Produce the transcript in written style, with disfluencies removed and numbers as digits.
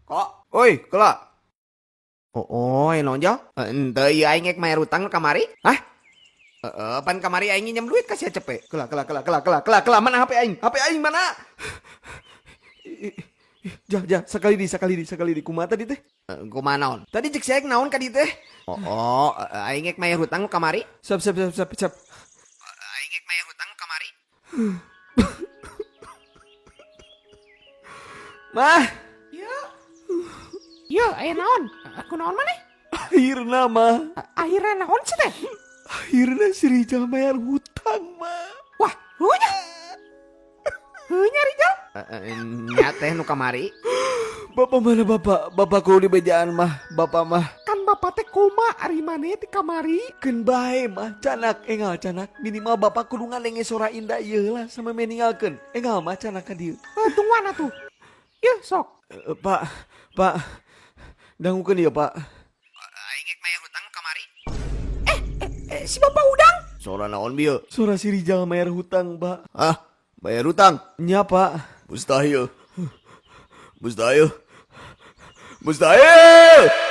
Kok? Oi, kela. Oh, naon, Jal? Henteu, ieu aing ek mayar hutang kamari. Hah? Heeh, pan kamari aing nginjem duit ka si Cepe. Kela, kela, kela, kela, kela, kela, kela, mana HP aing? HP aing mana? Jah, jah, sekali di, sekali di, sekali di. Kumaha tadi teh? Kumaha naon? Tadi cek si aing naon ka dieu teh? Oh, aing ek mayar hutang kamari. Siap, siap, siap, siap, siap. Aing ek mayar hutang kamari. Mah, Yo, aya naon? Aku naon maneh? Akhirna mah. Akhirnya naon sih teh? Akhirnya si Rijal bayar hutang, mah. Wah, heunya. Heunya Rijal. Nya teh nu kamari. Bapak mana bapak? Bapak kudu di bejaan mah, bapak mah. Kan bapak teh koma ari maneh ti kamari. Keun bae mah, canak engal canak. Minimal bapak kudu ngadenge sora indah ieu lah sama meninggalkeun. Engal mah canak ka dieu. Eh, tungguan atuh. Yeuh, sok. Pak, Pak. Dangukeun ieu, Pak. Aing ek mayar hutang kamari. Eh, si bapak udang. Sora naon bieu? Sora si Rijal bayar hutang, Pak. Hah? Bayar hutang? Nya, Pak. Mustahil. Mustahil. Mustahil.